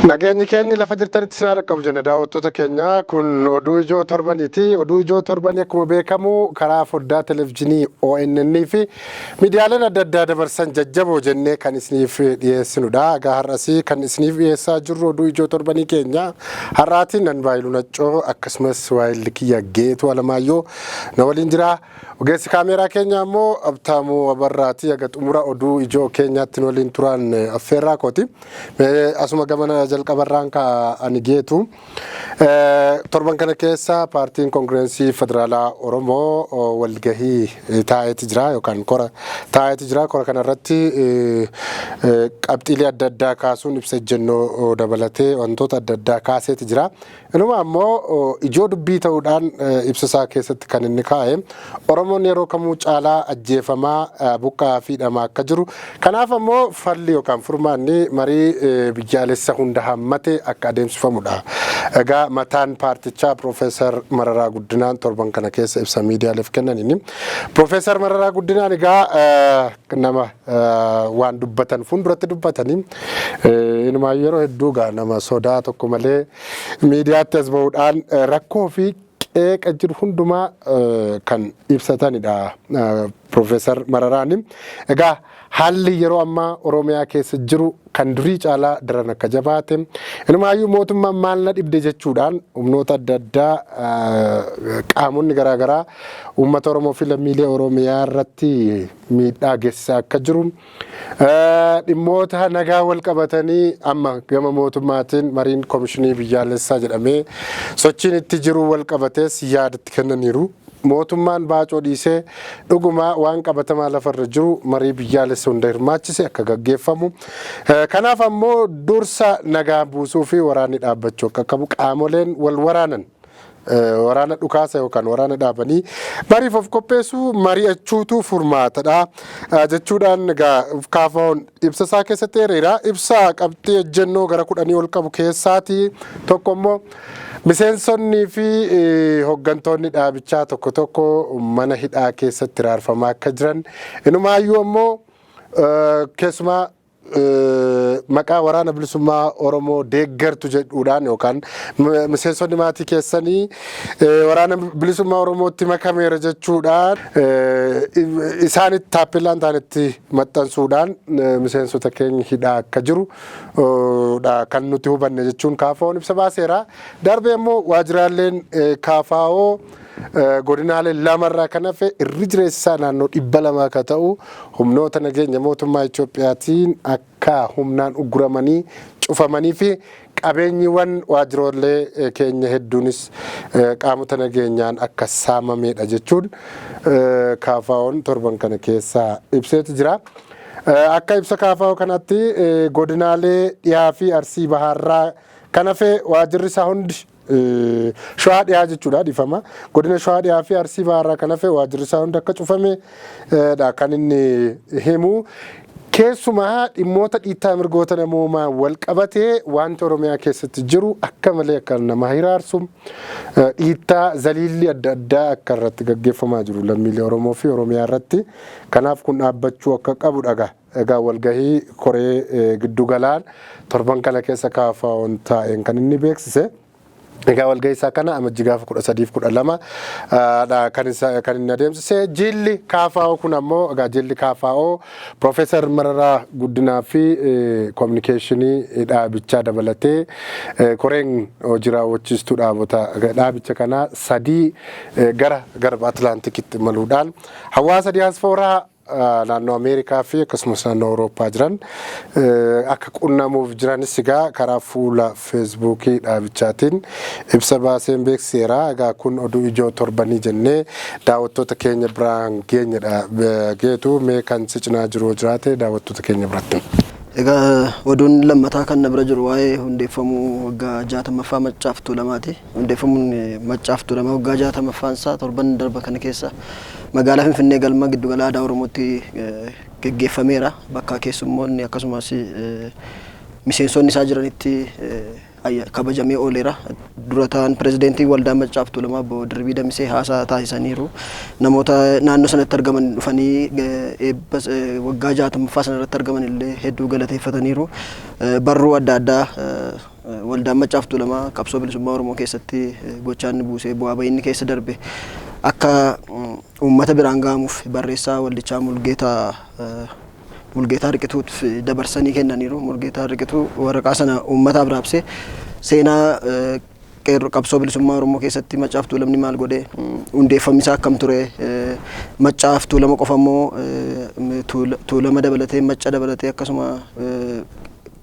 Nageenyi keenya lafa jirtanitti isin haa qabu jenna daawwattoota keenya. Kun oduu ijoo torbaniiti. Oduu ijoo torbanii akkuma beekamu karaa foddaa televezyiinii ONN fi miidiyaaleen adda addaa dabarsan jajjaboo jennee kan isiniif dhiyeessinudha. Egaa har'asii kan isiniif dhiyeessaa jirru oduu ijoo torbanii keenya har'aatiin nan Baayiluu Naccoo akkasumas waayilli kiyya Geetuu Alamaayyoo na waliin jira. Ogeessi kaameeraa keenya ammoo Abtaamuu Abarraati. Egaa xumura oduu ijoo keenyaatti nu waliin turan affeerraa kooti. Asuma gamana jalqabarraan ka ani Geetu. Torban kana keessa paartiin Koongirensii Federaalaa Oromoo walgahii taa'eeti jira yookaan kora taa'eeti jira. Kora kanarratti qabxiilee adda addaa kaasuun ibsa ejjennoo dabalatee wantoota adda addaa kaaseeti jira. Inuma ammoo ijoo dubbii ta'uudhaan ibsa isaa keessatti kan inni kaa'e Oromoon yeroo kamuu caalaa ajjeefamaa, buqqa'aa fi hidhamaa akka jiru. Kanaaf ammoo falli yookaan furmaanni marii biyyaalessa hunda hammate akka adeemsifamudha. Egaa mataan paartichaa Piroofeesar Mararaa Guddinaan torban kana keessa ibsa miidiyaaleef kennaniin. Piroofeesar Mararaa Guddinaan egaa nama waan dubbatan fuulduratti dubbatanii inumaa yeroo hedduu egaa nama sodaa tokko malee miidiyaatti as bahuudhaan rakkoo fi qeeqa jiru hundumaa kan ibsatanidha Piroofeesar Mararaan. Egaa haalli yeroo ammaa Oromiyaa keessa jiru kan durii caalaa daran akka jabaate, inumaayyuu mootummaan maal na dhibde jechuudhaan humnoota adda addaa, qaamonni garaagaraa uummata Oromoo fi lammiilee Oromiyaa irratti miidhaa geessisaa akka jiru, dhimmoota nagaa wal qabatanii amma gama mootummaatiin mariin komishinii biyyaalessaa jedhamee sochiin itti jiru wal qabatees yaadatti kennaniiru. Mootummaan baacoo dhiisee dhuguma waan qabatamaa lafarra jiru marii biyyaalessa hunda hirmaachise akka gaggeeffamu. Kanaaf ammoo dursa nagaa buusuu fi waraanni dhaabbachuu akka qabu, qaamoleen wal waraanan waraana dhukaasa yookaan waraana dhaabanii mariif of qopheessuu, mari'achuutu furmaatadha jechuudhaan egaa KFO'n ibsa isaa keessatti eereera. Ibsa qabxii ejjennoo gara 10 ol qabu keessaatii tokko immoo miseensonnii fi hooggantoonni dhaabichaa tokko tokko mana hidhaa keessatti raarfamaa akka jiran, inumaayyuu ammoo keessumaa maqaa Waraana Bilisummaa Oromoo deeggartu jedhuudhaan yookaan miseensonni maatii keessanii Waraana Bilisummaa Oromootti makameera jechuudhaan isaanitti taappellaan ta'anitti maxxansuudhaan miseensota keenya hidhaa akka jiru dha kan nuti hubanne jechuun KFO'n ibsa baaseera. Darbee immoo waajjiraaleen KFO godinaalee lamarraa kan hafe irri jireessisaa naannoo 200 akka ta'u humnoota nageenya mootummaa Itoophiyaatiin akka humnaan uguramanii cufamanii fi qabeenyiiwwan waajjiroolee keenya hedduunis qaamota nageenyaan akka saamamedha jechuun KFO'n torban kana keessa ibseetu jira. Akka ibsa KFO kanatti godinaalee dhiyaa fi Arsii Bahaarraa kan hafe waajjirri isaa hundi, Shawaa dhiyaa jechuudha, dhiifama. Godina Shawaa dhiyaa fi Arsii Bahaarraa kan hafe waajjirri isaa hundi akka cufame dha kan inni himu. Keessumaa dhimmoota dhiittaa mirgoota namoomaa wal qabatee wanti Oromiyaa keessatti jiru akka malee akka nama hiraarsu, dhiittaa zaliilli adda addaa akka irratti gaggeeffamaa jiru lammiilee Oromoo fi Oromiyaa irratti. Kanaaf kun dhaabbachuu akka qabu dhaga. Egaa walgahii koree giddugalaan torban kana keessa KFO'n taa'een kan inni beeksise. Egaa walgahii isaa kana Amajji gaafa 13 fi 12 dha kan inni adeemsise. Jilli KFO kun ammoo, egaa jilli KFO Piroofeesar Mararaa Guddinaa fi koominikeeshinii dhaabichaa dabalatee koreen hojii raawwachiistuu dhaabota dhaabicha kanaa sadii gara garba Atlaantikitti imaluudhaan hawaasa diyaaspooraa naannoo Ameerikaa fi akkasumas naannoo Awurooppaa jiran akka qunnamuuf jiranis egaa karaa fuula Feesbuukii dhaabichaatiin ibsa baaseen beeksiseera. Egaa kun oduu ijoo torbanii jennee daawwattoota keenya biraan geenyedha. Geetu, mee kan si cinaa jiru jiraate daawwattoota keenya biratti. Egaa oduun lammataa kan na bira jiru waa'ee hundeeffamuu waggaa 60ffaa Maccaaf Tuulamaati. Hundeeffamuun Maccaaf Tuulamaa waggaa 60ffaan isaa torban darba kana keessa magaalaa Finfinnee galma giddugala aadaa Oromootti geggeeffameera. Bakka keessummoonni akkasumas miseensonni isaa jiranitti kabajamee ooleera. Dura ta'an pirezidentii Waldaa Maccaaf Tuulamaa Obbo Dirribii Damisee haasaa taasisaniiru. Namoota naannoo sanatti argaman dhufanii eebba waggaa 60ffaa sana irratti argaman illee hedduu galateeffataniiru. Barruu adda addaa Waldaan Maccaaf Tuulamaa qabsoo bilisummaa Oromoo keessatti gochaa inni buusee, bu'aa bahii inni keessa darbe akka uummata biraan gahamuuf barreessaa waldichaa Mulgeetaa Riqituuf dabarsanii kennaniiru. Mulgeetaa Riqituu waraqaa sana uummataaf raabsee, seenaa qeerroo qabsoo bilisummaa Oromoo keessatti Maccaaf Tuulamni maal godhe, hundeeffamni isaa akkam ture, Maccaaf Tuulama qofa immoo Tuulama dabalatee, Macca dabalatee, akkasuma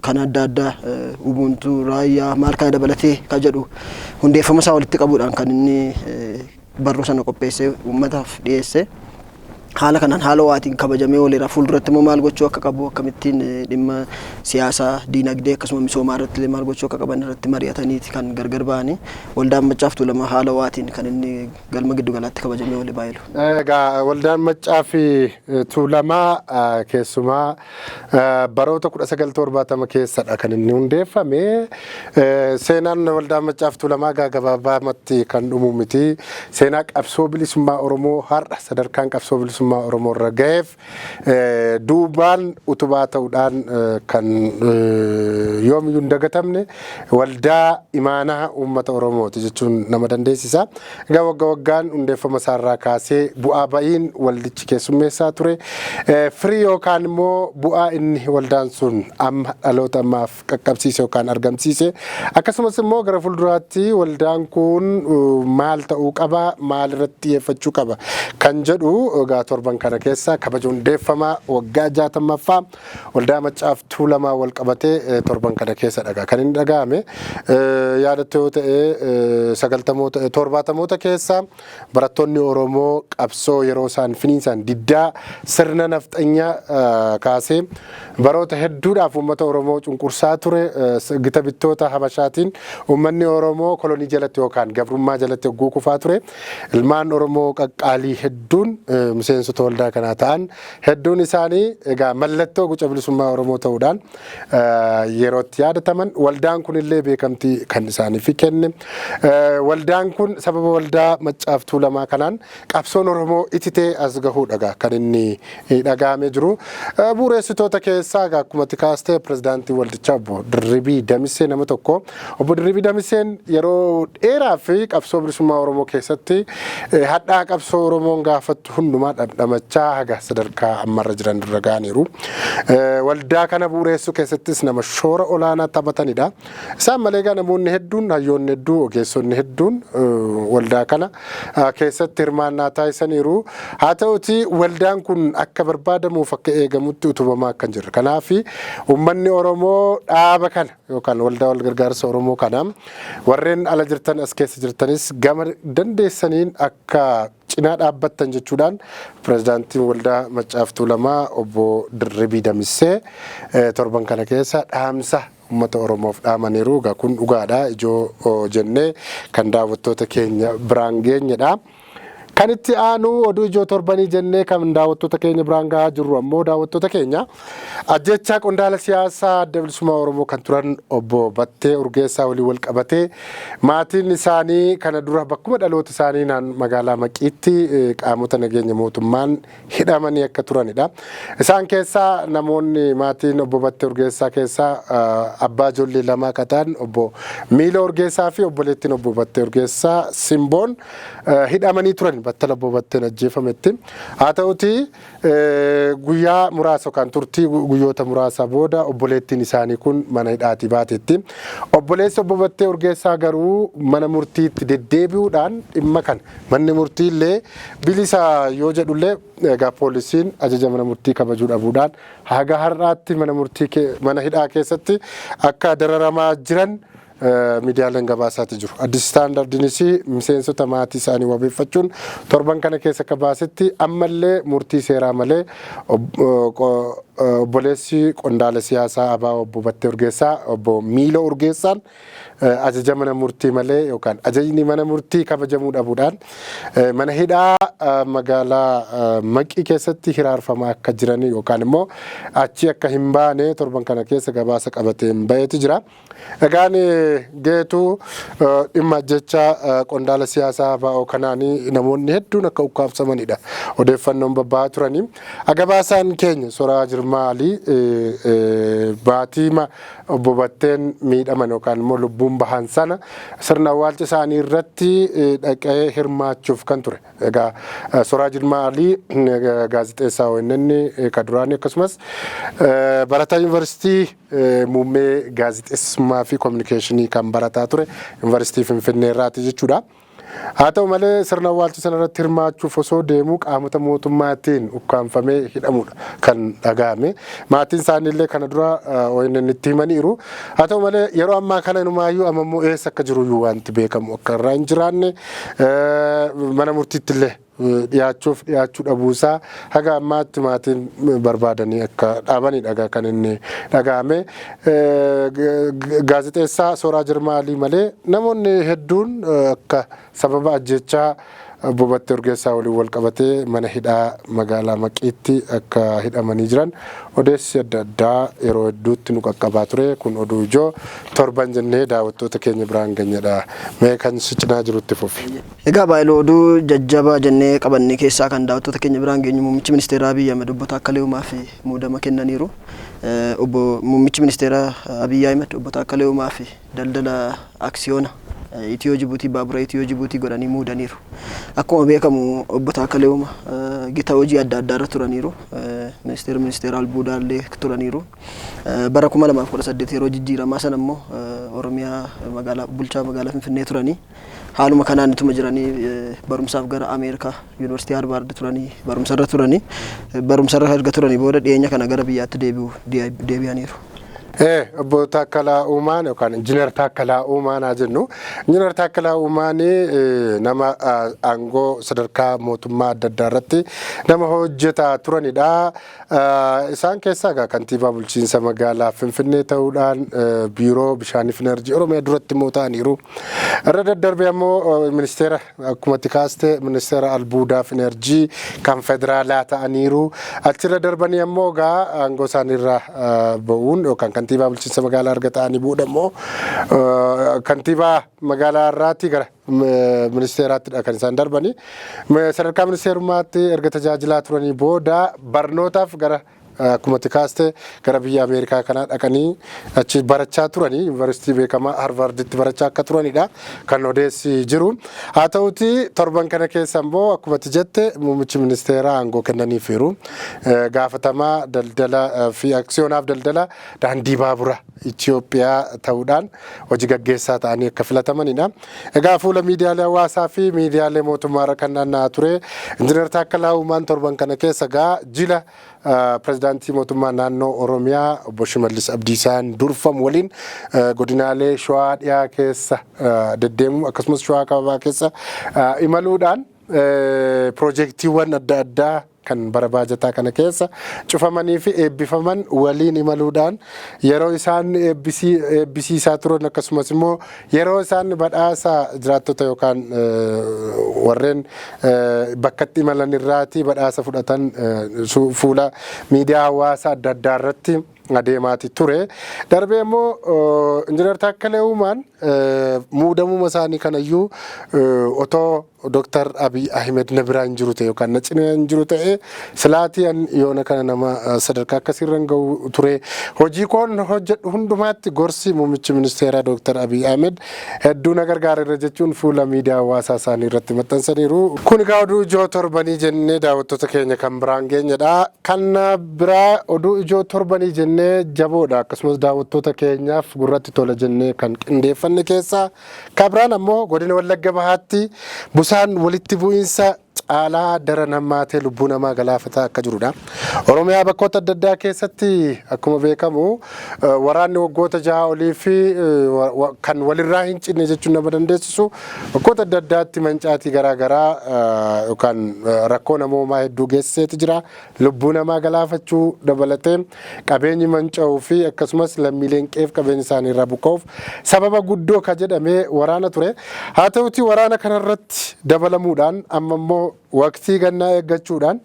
kan adda addaa, Ubuntu, Raayyaa maal kana dabalatee ka jedhu hundeeffama isaa walitti qabuudhaan kan inni barruu sana qopheessee uummataaf dhiyeesse. Haala kanaan haala ho'aatiin kabajamee ooleera. Fuulduratti immoo maal gochuu akka qabu, akkamittiin dhimma siyaasaa, diinagdee akkasuma misoomaa irratti illee maal gochuu akka qaban irratti mari'ataniiti kan gargar ba'anii. Waldaan Maccaaf Tuulamaa haala ho'aatiin kan inni galma giddugalaatti kabajamee oole baay'ilu. Egaa Waldaan Maccaa fi Tuulamaa keessumaa baroota 1970 keessadha kan inni hundeeffame. Seenaan Waldaa Maccaaf Tuulamaa egaa gabaabaamatti kan dhumu miti. Seenaa qabsoo bilisummaa Oromoo har'a sadarkaan qabsoo bilisummaa Oromoo irra gaheef duubaan utubaa ta'uudhaan kan yoomiyyuu hin dagatamne waldaa imaanaa uummata Oromooti jechuun nama dandeessisa. Egaa wagga waggaan hundeeffama isaarraa kaasee bu'aa ba'iin waldichi keessummeessaa ture, firii yookaan immoo bu'aa inni waldaan sun amma dhaloota ammaaf qaqqabsiise yookaan argamsiise, akkasumas immoo gara fuulduraatti waldaan kun maal ta'uu qaba, maal irratti xiyyeeffachuu qaba kan jedhu, egaa torban kana keessa kabaja hundeeffama waggaa 60ffaa Waldaa Maccaaf Tuulamaa wal qabatee torban kana keessa dhagaa kan inni dhaga'ame. Yaadattoo yoo ta'e, 90moota, 70moota keessa barattoonni Oromoo qabsoo yeroo isaan finiinsaan diddaa sirna nafxanyaa kaasee baroota hedduudhaaf uummata Oromoo cunqursaa ture, gita bittoota Habashaatiin uummanni Oromoo kolonii jalatti yookaan gabrummaa jalatti hogguu kufaa ture, ilmaan Oromoo qaqqaalii hedduun miseensota waldaa kanaa ta'an hedduun isaanii egaa mallattoo guca bilisummaa Oromoo ta'uudhaan yeroo itti yaadataman, waldaan kun illee beekamtii kan isaaniif kenne. Waldaan kun sababa Waldaa Maccaaf Tuulamaa kanaan qabsoon Oromoo ititee as gahuudha kan inni dhaga'amee jiru. Bu'uureessitoota keessaa egaa akkuma kaastee pirezidaantii waldichaa Obbo Dirribii Damisee nama tokko. Obbo Dirribii Damiseen yeroo dheeraa fi qabsoo bilisummaa Oromoo keessatti hadhaa qabsoo Oromoon gaafattu hundumaa dhamdhamachaa haga sadarkaa ammarra jiran irra ga'aniiru. Waldaa kana bu'uureessuu keessattis nama shoora olaanaa taphatanidha. Isaan malee egaa namoonni hedduun, hayyoonni hedduu, ogeessonni hedduun waldaa kana keessatti hirmaannaa taasisaniiru. Haa ta'uti waldaan kun akka barbaadamuuf akka eegamutti utubamaa akka hin jirre. Kanaaf uummanni Oromoo dhaaba kana yookaan Waldaa Walgargaarsa Oromoo kana warreen ala jirtan, as keessa jirtanis gama dandeessaniin akka cinaa dhaabbattan jechuudhaan pirezidaantiin Waldaa Maccaaf Tuulamaa Obbo Dirribii Damissee torban kana keessa dhaamsa uummata Oromoof dhaamaniiru. Egaa kun dhugaadha, ijoo jennee kan daawwattoota keenya biraan geenyedha. Kan itti aanu oduu ijoo torbanii jennee kan daawwattoota keenya biraan gahaa jirru ammoo, daawwattoota keenya, ajjechaa qondaala siyaasaa Adda Bilisummaa Oromoo kan turan Obbo Battee Urgeessaa waliin wal qabatee maatiin isaanii kana dura bakkuma dhaloota isaanii naan magaalaa Maqiitti qaamota nageenya mootummaan hidhamanii akka turanidha. Isaan keessaa namoonni maatiin Obbo Battee Urgeessaa keessaa abbaa ijoollee lamaa kan ta'an Obbo Miiloo Urgeessaa fi obboleettiin Obbo Battee Urgeessaa Simboon hidhamanii turan battala Obbo Batteen ajjeefametti. Haa ta'uti guyyaa muraasa yookaan turtii guyyoota muraasa booda obboleettiin isaanii kun mana hidhaatii baatetti. Obboleessi Obbo Battee Urgeessaa garuu mana murtiitti deddeebi'uudhaan dhimma kana manni murtii illee bilisa yoo jedhullee, egaa poolisiin ajaja mana murtii kabajuu dhabuudhaan haga har'aatti mana murtii mana hidhaa keessatti akka dararamaa jiran miidiyaaleen gabaasaati jiru. Addis Standardiinis miseensota maatii isaanii wabeeffachuun torban kana keessa akka baasetti, ammallee murtii seeraa malee obboleessi qondaala siyaasaa ABO Obbo Battee Urgeessaa, Obbo Miiloo Urgeessaan, ajaja mana murtii malee yookaan ajajni mana murtii kabajamuu dhabuudhaan mana hidhaa magaalaa Maqii keessatti hiraarfamaa akka jiran yookaan immoo achi akka hin baane torban kana keessa gabaasa qabateen baheeti jira. Egaan Geetuu, dhimma ajjeechaa qondaala siyaasaa ABO kanaanii namoonni hedduun akka ukkaamsamanidha odeeffannoon babba'aa turanii. Gabaasaan keenya Soraa Jirmaa Alii baatiima obbo Batteen miidhaman yookaan immoo lubbuun bahan sana sirna awwaalcha isaanii irratti dhaqee hirmaachuuf kan ture. Egaa Soraa Jirmaa Alii gaazexeessaa ONN kan duraanii, akkasumas barataa yuunivarsiitii muummee gaazexeessummaa fi kominikeeshinii kan barataa ture Yuunivarsiitii Finfinnee irraati jechuudha. Haa ta'u malee, sirna awwaalcha sana irratti hirmaachuuf osoo deemuu qaamota mootummaatiin ukkaamfamee hidhamudha kan dhagahame. Maatiin isaanii illee kana dura ONN itti himaniiru. Haa ta'u malee, yeroo ammaa kana inumaayyuu amma immoo eessa akka jiru wanti beekamu akka irraa hin jiraanne, mana murtiitti illee dhiyaachuuf dhiyaachuu dhabuusaa haga ammaatti maatiin barbaadanii akka dhaabanidha kan inni dhagahame. Gaazexeessaa Sooraa Jirmaa Alii malee namoonni hedduun akka sababa ajjechaa obbo Battee Urgeessaa waliin wal qabatee mana hidhaa magaalaa Maqiitti akka hidhamanii jiran odeessi adda addaa yeroo hedduutti nu qaqqabaa ture. Kun oduu ijoo torban jennee daawwattoota keenya biraan geenyedha. Mee kan si cinaa jirutti fufi. Egaa baay'ee oduu jajjabaa jennee qabanne keessaa kan daawwattoota keenya biraan geenyu, muummichi ministeeraa Abiyyi Ahmed obbo Taakkalee Uumaa fi muudama kennaniiru. Obbo muummichi ministeeraa Abiyyi Ahmed obbo Taakkalee Uumaa fi daldala aksiyoona Itiyoo Jibuutii, baabura Itiyoo Jibuutii godhanii muudaniiru. Akkuma beekamu obbo Taakkalee Uumaa gita hojii adda addaa irra turaniiru. Ministeera albuudaa illee turaniiru. Bara 2018 yeroo jijjiiramaa sana immoo Oromiyaa magaalaa bulchaa magaalaa Finfinnee turanii. Haaluma kanaan ituma jiranii barumsaaf gara Ameerikaa Yuunivarsiitii Harvaard turanii barumsarra turanii, barumsarra erga turanii booda dhiyeenya kana gara biyyaatti deebi'aniiru. Obbo Taakkalaa Uumaan yookaan Injiinar Taakkalaa Uumaan haa jennu. Injiinar Taakkalaa Uumaan nama aangoo sadarkaa mootummaa adda addaa irratti nama hojjetaa turanidha. Isaan keessaa egaa kantiibaa bulchiinsa magaalaa Finfinnee ta'uudhaan biiroo bishaanii fi enerjii Oromiyaa duratti immoo ta'aniiru. Irra daddarbee ammoo ministeera, akkuma itti kaaste, ministeera albuudaa fi enerjii kan federaalaa ta'aniiru. Achirra darbanii ammoo egaa aangoo isaaniirra ba'uun yookaan kantiibaa bulchiinsa magaalaa erga ta'anii booda immoo kantiibaa magaalaa irraatti gara ministeeraattidha kan isaan darbanii. Sadarkaa ministeerummaatti erga tajaajilaa turanii booda barnootaaf gara, akkuma itti kaaste, gara biyya Ameerikaa kanaa dhaqanii achi barachaa turanii, yuunivarsiitii beekamaa Harvarditti barachaa akka turanidha kan odeessi jiru. Haa ta'uti, torban kana keessa immoo akkuma itti jette muummichi ministeeraa aangoo kennaniifiiru. Gaafatamaa daldala fi aksiyoonaaf daldala daandii baabura Itoophiyaa ta'uudhaan hojii gaggeessaa ta'anii akka filatamanidha. Egaa fuula miidiyaalee hawaasaa fi miidiyaalee mootummaa irra kan naanna'aa ture Injiinar Taakkalaa Uumaan torban kana keessa gaa jila pirezidaantii mootummaa naannoo Oromiyaa obbo Shimallis Abdiisaan durfamu waliin godinaalee Shawaa dhiyaa keessa deddeemuu, akkasumas Shawaa kaabaa keessa imaluudhaan piroojeektiiwwan adda addaa kan bara baajataa kana keessa cufamanii fi eebbifaman waliin imaluudhaan yeroo isaan eebbisiisaa turan, akkasumas immoo yeroo isaan badhaasa jiraattota yookaan warreen bakkatti imalan irraatii badhaasa fudhatan fuula miidiyaa hawaasaa adda addaa irratti adeemaati ture. Darbee immoo Injiinar Taakkalee Uumaan muudamuma isaanii kanayyuu otoo Dooktar Abiy Ahmed na biraa hin jiru ta'e yookaan na cinaa hin jiru ta'e, silaatii an yoona kana nama sadarkaa akkasiirra hin gahu ture. Hojii koon hojjedhu hundumaatti gorsi muummichi ministeeraa Dooktar Abiy Ahmed hedduu na gargaareera jechuun fuula miidiyaa hawaasaa isaanii irratti maxxansaniiru. Kun egaa oduu ijoo torbanii jennee daawwattoota keenya kan biraan geenyedha. Kan biraa oduu ijoo torbanii jennee jaboodha, akkasumas daawwattoota keenyaaf gurratti tola jennee kan qindeeffanne keessaa kabiraan ammoo godina Wallagga Bahaatti busaan walitti bu'iinsa caalaa daran hammaatee lubbuu namaa galaafataa akka jirudha. Oromiyaa bakkoota adda addaa keessatti akkuma beekamu waraanni waggoota 6 olii fi kan walirraa hin cinne jechuun nama dandeessisu bakkoota adda addaatti mancaatii garaagaraa yookaan rakkoo namoomaa hedduu geessiseeti jira. Lubbuu namaa galaafachuu dabalatee qabeenyi manca'uu fi akkasumas lammiileen qeef qabeenya isaanii irraa buqqa'uuf sababa guddoo ka jedhamee waraana ture. Haa ta'uti, waraana kanarratti dabalamuudhaan amma immoo waqtii gannaa eeggachuudhaan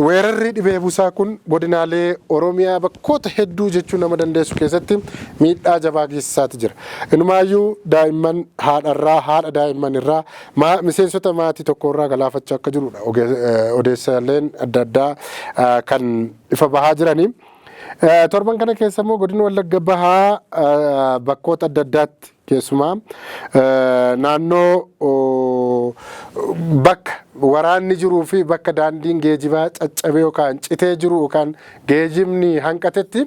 weerarri dhibee busaa kun godinaalee Oromiyaa bakkoota hedduu jechuu nama dandeessu keessatti miidhaa jabaa geessisaati jira. Inumaayyuu daa'imman haadharraa, haadha daa'imman irraa, miseensota maatii tokko irraa galaafachaa akka jirudha odeessaaleen adda addaa kan ifa bahaa jiranii. Torban kana keessa immoo godina Wallagga Bahaa bakkoota adda addaatti, keessumaa naannoo bakka waraanni jiruu fi bakka daandiin geejibaa caccabee yookaan citee jiru yookaan geejibni hanqatetti,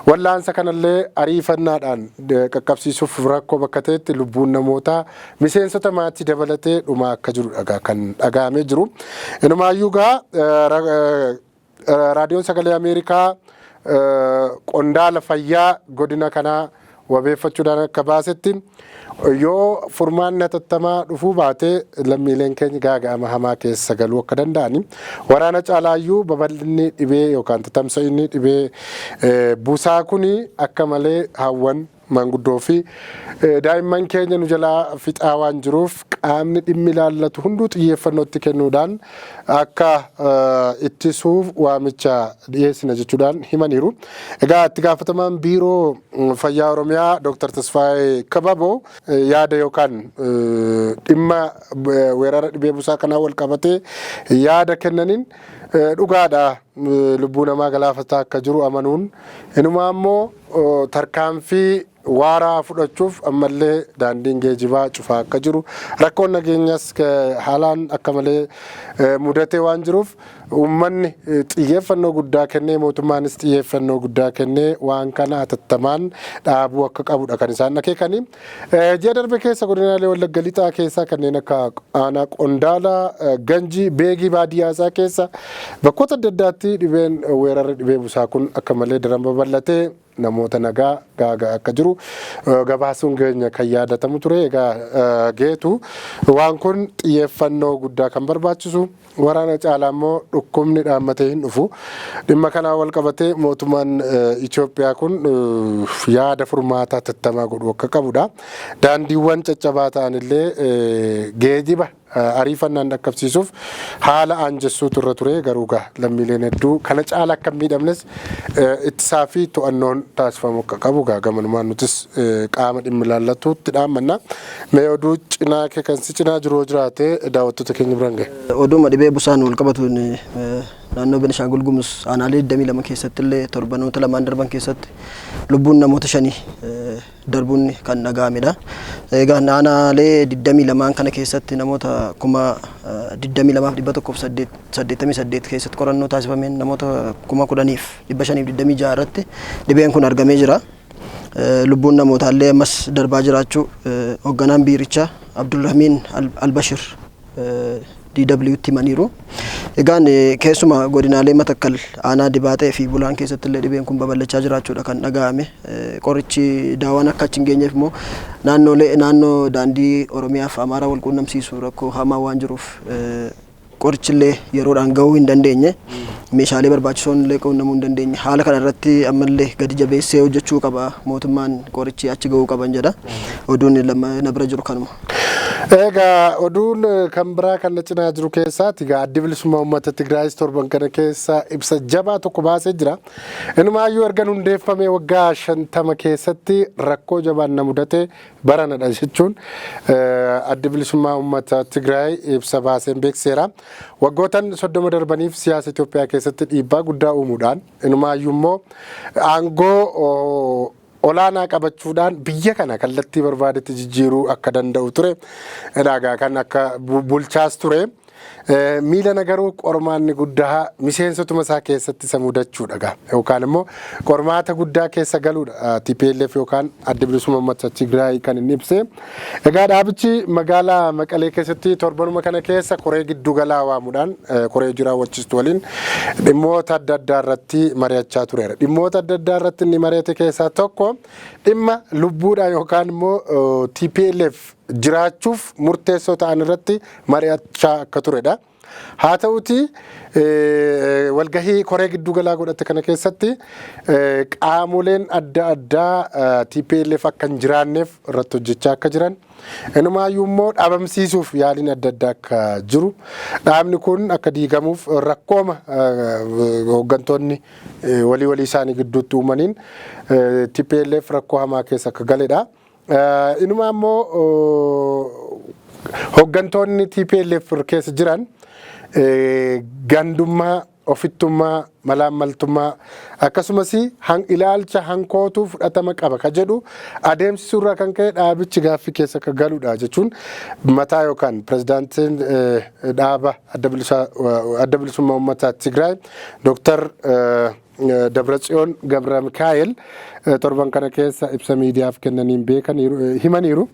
wallaansa kanallee ariifannaadhaan qaqqabsiisuuf rakkoo bakka ta'etti lubbuun namootaa miseensota maatii dabalatee dhumaa akka jiru kan dhaga'amee jiru. Inumaayyuu gaa Raadiyoon Sagalee Ameerikaa qondaala fayyaa godina kanaa wabeeffachuudhaan akka baasetti, yoo furmaanni hatattamaa dhufuu baate lammiileen keenya gaaga'ama hamaa keessa galuu akka danda'ani, waraana caalaayyuu babal'inni dhibee yookaan tatamsa'inni dhibee busaa kuni akka malee hawwan, maanguddoo fi daa'imman keenya nu jalaa fixaa waan jiruuf, qaamni dhimmi ilaallatu hunduu xiyyeeffannootti kennuudhaan akka ittisuuf waamicha dhiyeessina jechuudhaan himaniiru. Egaa itti gaafatamaan Biiroo Fayyaa Oromiyaa Dr. Tasfaayee Kababoo yaada yookaan dhimma weerara dhibee busaa kanaa wal qabatee yaada kennaniin, dhugaadha, lubbuu namaa galaafataa akka jiru amanuun, inumaa immoo tarkaanfii waaraa fudhachuuf ammallee daandiin geejibaa cufaa akka jiru, rakkoon nageenyas haalaan akka malee mudatee waan jiruuf, uummanni xiyyeeffannoo guddaa kennee, mootummaanis xiyyeeffannoo guddaa kennee waan kana hatattamaan dhaabuu akka qabudha kan isaan akeekanii. Ji'a darbe keessa godinaalee Wallagga Lixaa keessaa kanneen akka aanaa Qondaalaa, Ganjii, Beegii baadiyyaa isaa keessa bakkoota adda addaatti dhibeen weerarri dhibee busaa kun akka malee daran babal'atee namoota nagaa gaagaa akka jiru gabaasuun keenya kan yaadatamu ture. Egaa geetu waan kun xiyyeeffannoo guddaa kan barbaachisu, waraana caalaa immoo dhukkubni dhaammatee hin dhufu. Dhimma kanaa wal qabatee mootummaan Itoophiyaa kun yaada furmaataa hatattamaa godhuu akka qabudha. Daandiiwwan caccabaa ta'an illee geejiba ariifannaan dhaqqabsiisuuf haala aanjessuutu irra ture, garuu gaa lammiileen hedduu kana caala akka hin miidhamnes ittisaa fi to'annoon taasifamu akka qabu gaa gamanumaan nutis qaama dhimmi ilaallatuutti dhaammanna. Mee oduu cinaa kee kan si cinaa jiru yoo jiraate daawwattoota keenya biraan gahe. Oduma dhibee busaan wal qabatuun, naannoo Benishaangul Gumuz aanaalee 22 keessatti illee torbanoota lamaan darban keessatti lubbuun namoota shanii darbuun kan dhaga'amedha. Egaa aanaalee 22 kana keessatti namoota 22,188 keessatti qorannoo taasifameen namoota 10,526 irratti dhibeen kun argamee jira. Lubbuun namootallee ammas darbaa jiraachuu hoogganaan biirichaa Abdulrahmiin Albashir DWtti himaniiru. Egaan keessuma godinaalee Matakkal, aanaa Dibaaxee fi Bulaan keessatti illee dhibeen kun babal'achaa jiraachuudha kan dhaga'ame. Qorichi daawaan akka achi hin geenyeef immoo naannoolee naannoo daandii Oromiyaa fi Amaaraa wal quunnamsiisu rakkoo hamaa waan jiruuf, qorichillee yeroodhaan gahuu hin dandeenye. Meeshaalee barbaachisoon illee quunnamuu hin dandeenye. Haala kana irratti ammallee gadi jabeessee hojjechuu qaba mootummaan, qorichi achi gahuu qaban jedha. Oduun lama na bira jiru kanuma. Egaa oduun kan biraa kan na cinaa jiru keessaati, egaa Addi Bilisummaa Uummata Tigraayis torban kana keessa ibsa jabaa tokko baasee jira. Inumaayyuu erga hundeeffamee waggaa 50 keessatti rakkoo jabaan na mudate baranadha jechuun Addi Bilisummaa Uummata Tigraay ibsa baaseen beeksiseera. Waggootan 30 darbaniif siyaasa Itoophiyaa keessatti dhiibbaa guddaa uumuudhaan, inumaayyuu immoo aangoo olaanaa qabachuudhaan biyya kana kallattii barbaadetti jijjiiruu akka danda'u ture. Egaa kan akka bulchaas ture. Miilana garuu qormaanni guddaa miseensotuma isaa keessatti isa mudachuudha gaa, yookaan immoo qormaata guddaa keessa galuudha TPLF yookaan Adda Bilisummaa Uummata Tigraay kan inni ibse. Egaa dhaabichi magaalaa Maqalee keessatti torbanuma kana keessa koree giddu galaa waamuudhaan koree hojii raawwachiistu waliin dhimmoota adda addaa irratti mari'achaa tureera. Dhimmoota adda addaa irratti inni mari'ate keessaa tokko dhimma lubbuudhaan yookaan immoo TPLF jiraachuuf murteessoo ta'an irratti mari'achaa akka turedha. Haa ta'uti walgahii koree giddu galaa godhate kana keessatti qaamoleen adda addaa TPLF akka hin jiraanneef irratti hojjechaa akka jiran, inumaayyuu immoo dhabamsiisuuf yaaliin adda addaa akka jiru, dhaabni kun akka diigamuuf rakkooma hooggantoonni walii walii isaanii gidduutti uumaniin TPLF rakkoo hamaa keessa akka galedha. Inuma immoo hooggantoonni TPLF keessa jiran gandummaa, ofittummaa, malaammaltummaa akkasumas ilaalcha hankootuu fudhatama qaba ka jedhu adeemsisuurraa kan ka'e dhaabichi gaaffii keessa akka galudha jechuun mataa yookaan pirezidaantiin dhaaba Adda Bilisummaa Uummataa Tigraay Dooktar Dabratsiyoon Gabra Mikaa'el torban kana keessa ibsa miidiyaaf kennaniin beekaniiru, himaniiru.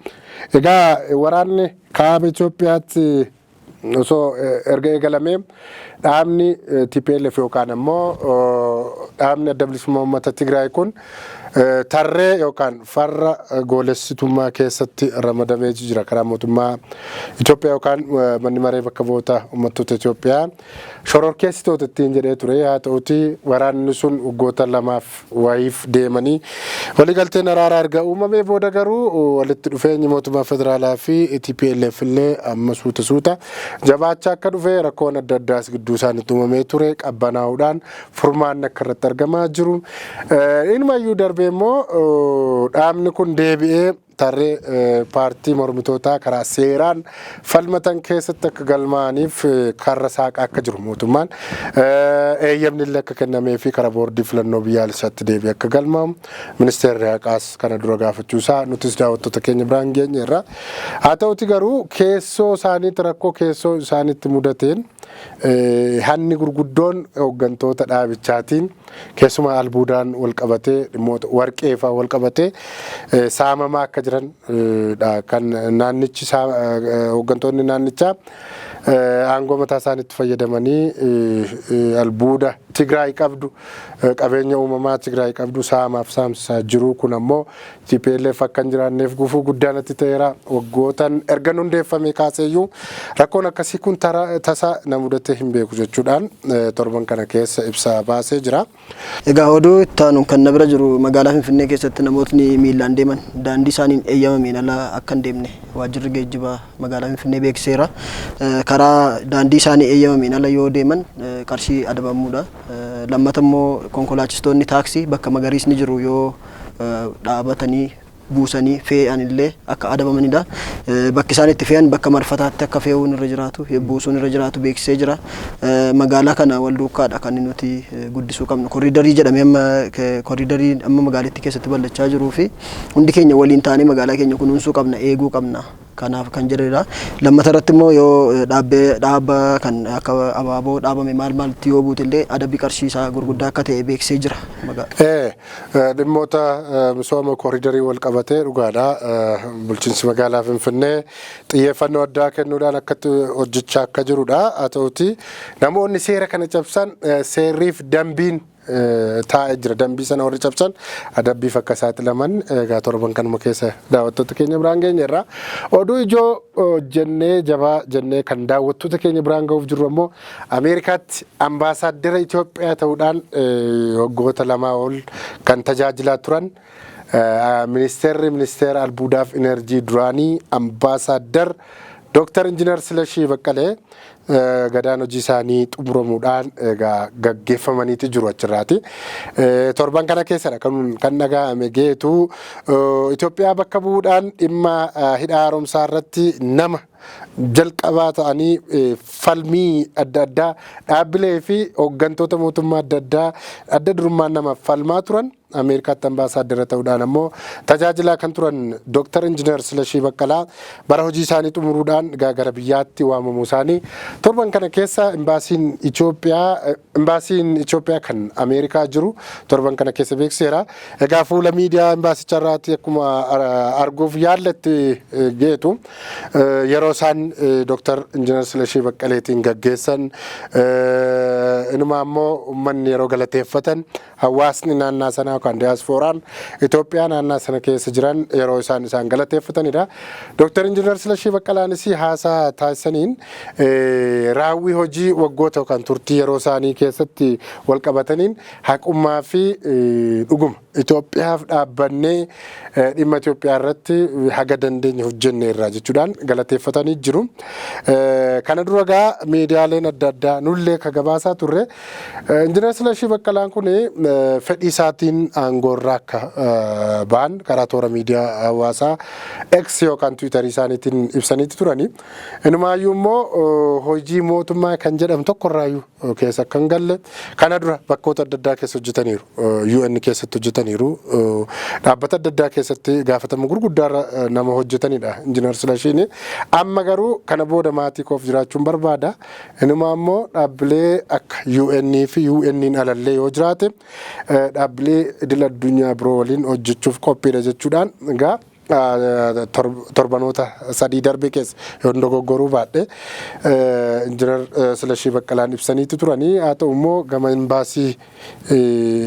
Egaa waraanni kaaba Itoophiyaatti osoo erga eegalamee dhaabni TPLF yookaan ammoo dhaabni Adda Bilisummaa Uummata Tigraay kun tarree yookaan farra goolessitummaa keessatti ramadamee jira karaa mootummaa Itoophiyaa yookaan manni maree bakka bu'oota uummattoota Itoophiyaa shororkeessitoota ittiin jedhee ture. Haa ta'uti waraanni sun waggoota 2f wayiif deemanii waliigalteen araaraa erga uumamee booda garuu walitti dhufeenyi mootummaa federaalaa fi TPLF illee amma suuta suuta jabaachaa akka dhufe, rakkoon adda addaas gidduu isaaniitti uumamee ture qabbanaa'uudhaan furmaanni akka irratti argamaa jiru. Inumayyuu darbee immoo dhaabni kun deebi'ee tarree paartii mormitootaa karaa seeraan falmatan keessatti akka galmaa'aniif karra saaqaa akka jiru, mootummaan eeyyamni illee akka kennamee fi karaa boordii filannoo biyyaalessaatti deebi'ee akka galmaa'u ministeerri haqaas kana dura gaafachuu isaa nutis daawwattoota keenya biraan geenyeerra. Haa ta'uti garuu keessoo isaaniitti rakkoo keessoo isaaniitti mudateen hanni gurguddoon hooggantoota dhaabichaatiin keessumaa albuudaan wal qabatee, dhimmoota warqee fa'aa wal qabatee saamamaa akka jiran kan naannichi hooggantoonni naannichaa aangoo mataa isaaniitti fayyadamanii albuuda Tigraay qabdu, qabeenya uumamaa Tigraay qabdu saamaaf saamsisaa jiru. Kun ammoo TPLF akka hin jiraanneef gufuu guddaa natti ta'eera. Waggootan erga hundeeffame kaaseeyyuu rakkoon akkasii kun tasa na mudatee hin beeku jechuudhaan torban kana keessa ibsa baasee jira. Egaa oduu itti aanu kan na bira jiru, magaalaa Finfinnee keessatti namootni miillaan deeman daandii isaaniin eeyyamameen ala akka hin deemne waajjirri geejjibaa magaalaa Finfinnee beeksiseera. Karaa daandii isaanii eeyyamameen ala yoo deeman qarshii adabamuudha. Lammata immoo konkolaachistoonni taaksii bakka magariisni jiru yoo dhaabatanii buusanii fe'an illee akka adabamanidha. Bakki isaan itti fe'an bakka marfataatti akka fe'uun irra jiraatu, buusuun irra jiraatu beeksisee jira. Magaalaa kana wal duukaadha kan nuti guddisuu qabnu. Koriidarii jedhamee amma koriidarii amma magaalittii keessatti bal'achaa jiruu fi hundi keenya waliin taanee magaalaa keenya kunuunsuu qabna, eeguu qabna. Kanaaf kan jedhedha. Lammata irratti immoo yoo dhaabbee dhaaba kan akka abaaboo dhaabame maal maaltti yoo buute illee adabbii qarshii isaa gurguddaa akka ta'e beeksisee jira. Dhimmoota misooma koriidarii wal qabatee dhugaadha. Bulchiinsi magaalaa Finfinnee xiyyeeffannoo addaa kennuudhaan akkatti hojjechaa akka jirudha. Haa ta'uti namoonni seera kana cabsan seerriif dambiin taa'ee jira. Dambii sana warri cabsan adabbiif akka saaxilaman egaa torban kanuma keessa daawwattoota keenya biraan geenyeerra. Oduu ijoo jennee jabaa jennee kan daawwattoota keenya biraan ga'uuf jirru ammoo Ameerikaatti ambaasaaddara Itoophiyaa ta'uudhaan waggoota 2 ol kan tajaajilaa turan ministeerri ministeera albuudaaf inerjii duraanii ambaasaaddar Dooktar Injiinar Silashii Baqqalee gadaan hojii isaanii xumuramuudhaan egaa gaggeeffamaniiti jiru achirraati. Torban kana keessadha kan dhaga'ame geetu. Itoophiyaa bakka bu'uudhaan dhimma hidha haaromsaa irratti nama jalqabaa ta'anii falmii adda addaa dhaabbilee fi hooggantoota mootummaa adda addaa adda durummaan nama falmaa turan, Ameerikaatti ambaasaaddara ta'uudhaan ammoo tajaajilaa kan turan Dooktar Injiinar Silashii Baqqalaa bara hojii isaanii xumuruudhaan gara biyyaatti waamamuu isaanii torban kana keessa imbaasiin Itoophiyaa kan Ameerikaa jiru torban kana keessa beeksiseera. Egaa fuula miidiyaa imbaasicha irraatti akkuma arguuf yaalletti geetu yeroo isaan Dooktar Injiinar Silashii Baqqaleetiin gaggeessan, inuma ammoo uummanni yeroo galateeffatan, hawaasni naannaa sanaa yookaan diyaaspooraan Itoophiyaa naannaa sana keessa jiran yeroo isaan galateeffatanidha. Dooktar Injiinar Silashii Baqqalaanis haasaa taasisaniin raawwii hojii waggoota yookaan turtii yeroo isaanii keessatti wal qabataniin haqummaa fi dhuguma Itoophiyaaf dhaabbannee dhimma Itoophiyaa irratti haga dandeenye hojjenne irraa jechuudhaan galateeffatanii jiru. Kana dura gaa miidiyaaleen adda addaa nullee ka gabaasaa turre, Injiinar Silashii Baqqalaan kun fedhii isaatiin aangoorraa akka ba'an karaa toora miidiyaa hawaasaa X yookaan Tiwiitarii isaaniitiin ibsaniiti turani. Inumaayyuu immoo hojii mootummaa kan jedhamu tokkorraayyuu keessa akka hin galle, kana dura bakkoota adda addaa keessa hojjetaniiru. UN keessatti hojjetaniiru. Dhaabbata adda addaa keessatti gaafatama gurguddaarra nama hojjetanidha Injiinar Silashiin. Amma garuu kana booda maatii koof jiraachuun barbaada. Inuma ammoo dhaabbilee akka UN fi UN'n alallee yoo jiraate dhaabbilee idil addunyaa biroo waliin hojjechuuf qophiidha jechuudhaan, egaa torbanoota 3 darbe keessa yoon dogoggoruu baadhe, Injiinar Silashii Baqqalaan ibsaniitu turanii. Haa ta'u immoo gama imbaasii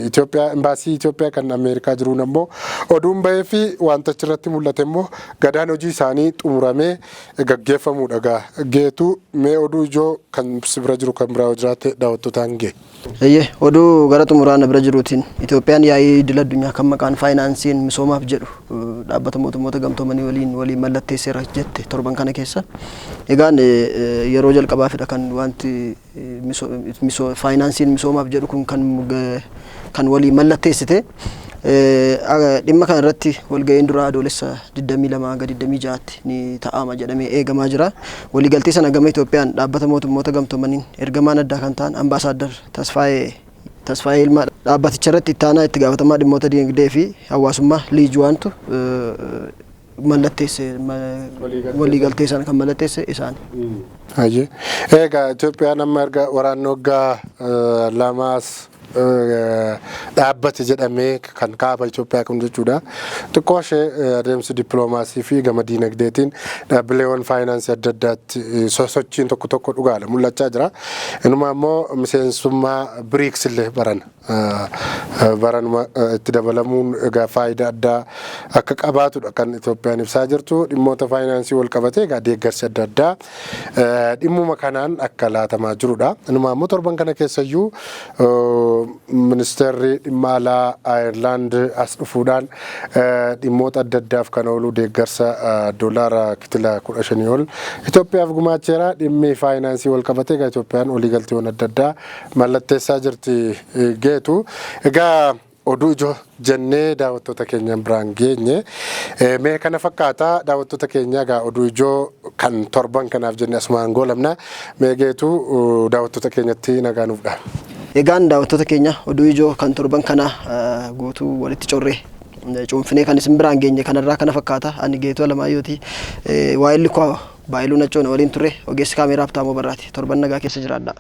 Itoophiyaa kan Ameerikaa jiruun ammoo oduun bahee fi wanta achirratti mul'ate immoo gadaan hojii isaanii xumuramee gaggeeffamuudha. Gaa Geetuu, mee oduu ijoo kan si bira jiru kan biraa yoo jiraate daawwattootaan gee. Eeyyee, oduu gara xumuraa na bira jiruutiin Itoophiyaan yaa'ii idil addunyaa kan maqaan faayinaansiin misoomaaf jedhu dhaabbata mootummoota gamtoomanii waliin mallatteesseera jette torban kana keessa. Egaan yeroo jalqabaafidha kan wanti faayinaansiin misoomaaf jedhu kun kan waliin mallatteessite. Dhimma kana irratti walga'iin duraa Adoolessa 22 hanga 26tti ni ta'ama jedhamee eegamaa jira. Waliigaltee sana gama Itoophiyaan dhaabbata mootummoota gamtoomaniin ergamaan addaa kan ta'an Ambaasaadar Tasfaayee Ilmaa, dhaabbaticha irratti itti aanaa itti gaafatamaa dhimmoota dinagdee fi hawaasummaa Liijuwaantu mallatteesse. Waliigaltee sana kan mallatteesse isaan. Hayyee. Egaa Itoophiyaan amma erga waraanni waggaa 2s dhaabbate jedhamee kan kaaba Itoophiyaa kun jechuudha. Xiqqoo ishee adeemsi dippiloomaasii fi gama diinagdeetiin dhaabbileewwan faayinaansii adda addaatti sosochiin tokko tokko dhugaadha mul'achaa jira. Inuma immoo miseensummaa BRICS illee barana. Baranuma itti dabalamuun egaa faayidaa addaa akka qabaatudha kan Itoophiyaan ibsaa jirtu. Dhimmoota faayinaansii wal qabatee egaa deeggarsi adda addaa dhimmuma kanaan akka laatamaa jirudha. Inuma immoo torban kana keessayyuu ministeerri dhimma alaa Ayirlaand as dhufuudhaan dhimmoota adda addaaf kan oolu deeggarsa doolaara kitila 15 ol Itoophiyaaf gumaacheera. Dhimmi faayinaansii wal qabatee egaa Itoophiyaan waliigalteewwan adda addaa mallatteessaa jirti Geetu. Egaa oduu ijoo jennee daawwattoota keenya biraan geenye. Mee kana fakkaata daawwattoota keenya, egaa oduu ijoo kan torban kanaaf jenne asumaan goolabna. Mee Geetu, daawwattoota keenyatti nagaa nuuf dha. Egaan daawwattoota keenya, oduu ijoo kan torban kana guutuu walitti corree cuunfinee kan isin biraan geenye kanarraa kana fakkaata. Ani Geetuu Alamaayyooti. Waa'illi koo Baayiluu Naccoona waliin ture. Ogeessi kaameeraa Abtaamoo Barraati. Torban nagaa keessa jiraadha.